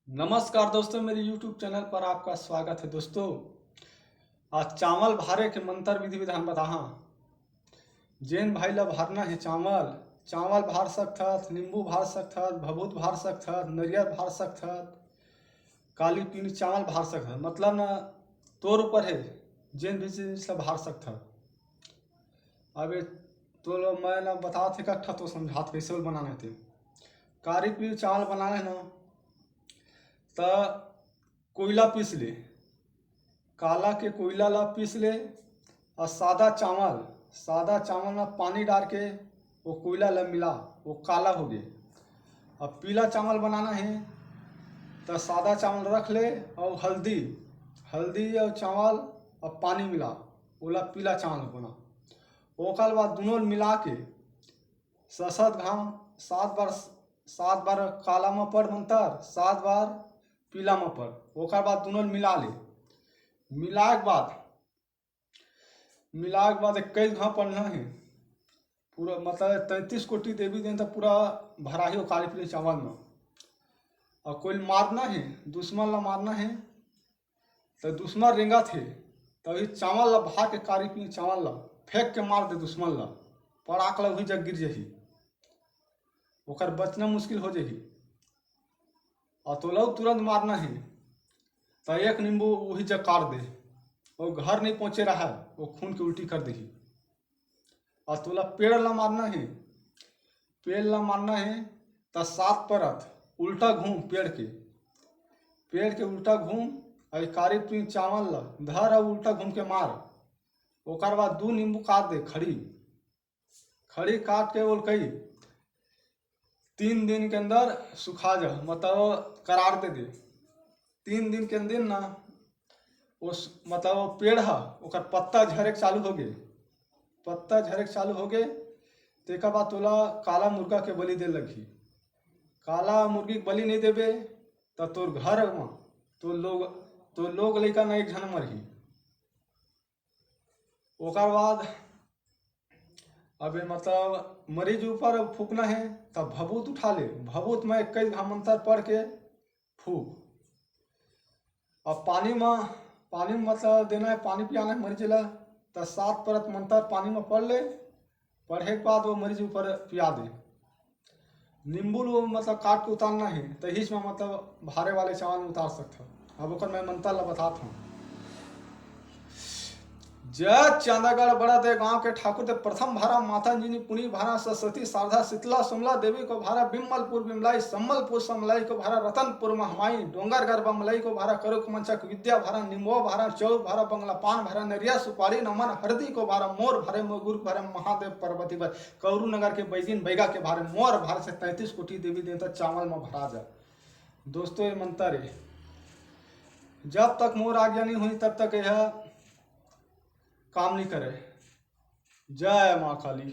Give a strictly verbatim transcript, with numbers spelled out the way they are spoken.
नमस्कार दोस्तों, मेरे YouTube चैनल पर आपका स्वागत है। दोस्तों, आज चावल भारे के मंत्र विधि विधान बताहा। जेन भाई ला भारना हे चावल, चावल भार सकथस, नींबू भार सकथस, भभूत भार सकथस, नरियर भार सकथस, काली पीली चावल भार सकथस, मतलब ना, तोर ऊपर हे, जेन भी चीज ला भार सकथस। अब ये तो लो, मैं ना बतात हे कट्ठा तो समझात कइसे ओला बनाना हे ते। काली पीली चावल बनाना हे ना, त कोइला पीस ले, काला के कोइला ला पीस ले, अउ सादा चावल, सादा चावल में पानी डार के वो कोइला ला मिला, वो काला हो गे। अब पीला चावल बनाना हे, त सादा चावल रख ले, अउ हल्दी, हल्दी अउ चावल अउ पानी मिला, ओला पीला चावल बना। ओकर बाद दुनों मिला के ससत घाम सात बार, सात बार काला म पढ़ मंतर, सात बार पीला म पढ़। ओकर बाद दुनों मिला ले। मिलाए के बाद, मिलाए के बाद इक्कीस घाम पढ़ना हे। पूरा मतलब तैंतीस कोटि देवी देवता पूरा भराही ओ काली पीली चावल म। अउ कोई मारना हे, दुश्मन ला मारना हे, त दुश्मन रेंगत हे, त वही चावल ला भार के, काली पीली चावल ला फेंक के मार दे दुश्मन ला, पड़ाक ला वही जग गिर जही, ओकर बचना मुश्किल हो जही। अउ तोला तुरंत मारना हे, त एक नींबू वही जग काट दे, वो घर नहीं पहुँचे रहा, वो खून के उल्टी कर देही। अउ तोला पेड़ ला मारना हे, पेड़ ला मारना हे, त सात परत उल्टा घूम पेड़ के, पेड़ के उल्टा घूम, अउ काली पीली चावल ला धर अउ उल्टा घूम के मार। ओकर बाद दू नींबू काट दे खड़ी, खड़ी काट के ओल कही, तीन दिन के अंदर सुखा जा, मतलब करार दे दे। तीन दिन के अंदर ना, उस मतलब वो पेड़ ह, ओकर पत्ता झरे के चालू हो गे, पत्ता झरे के चालू हो गे, तेकर बाद तोला काला मुर्गा के बलि दे लगही। काला मुर्गी के बलि नहीं देबे, त तोर घर म तोर लोग, तोर लोग लइका ना एक झन मरही। ओकर बाद अबे मतलब मरीज ऊपर फूकना हे, त भभूत उठा ले, भभूत में इक्कीस घाम मंतर पढ़ के फूक। अब पानी में, पानी में मतलब देना हे, पानी पियाना हे मरीज ला, त सात परत मंतर पानी में पढ़ ले, पढ़े के बाद वो मरीज ऊपर पिया दे। नींबू लो मतलब काट के उतारना हे, त हिच में मतलब भारे वाले चावल में उतार सकथव। अब ओकर मैं मंतर ला बतात हूँ। जय चांदागढ़ बड़ा दे गांव के ठाकुर दे प्रथम भारा, माता अंजनी पुनी भारा, सरस्वती शारदा शीतला सुमला देवी को भारा, बिमलपुर बिमलाई, सम्मलपुर समलाई को भारा, रतनपुर महमाई, डोंगरगढ़ बमलाई को भारा, करुक मंचक विद्या भारा, निमवा भारा, चौक भारा, बंगला पान भारा, नरिया सुपारी नमन हरदी को भारा, मोर भारे मोगुर भारा, महादेव पार्वती भारा, कौरू नगर के बैदिन बैगा के भारे, मोर भारे से तैंतीस कोटि देवी देवता चावल में भरा जा। दोस्तों, ये मंतर हे, जब तक मोर आज्ञा नहीं होही, तब तक यह काम नहीं करे। जय माँ काली।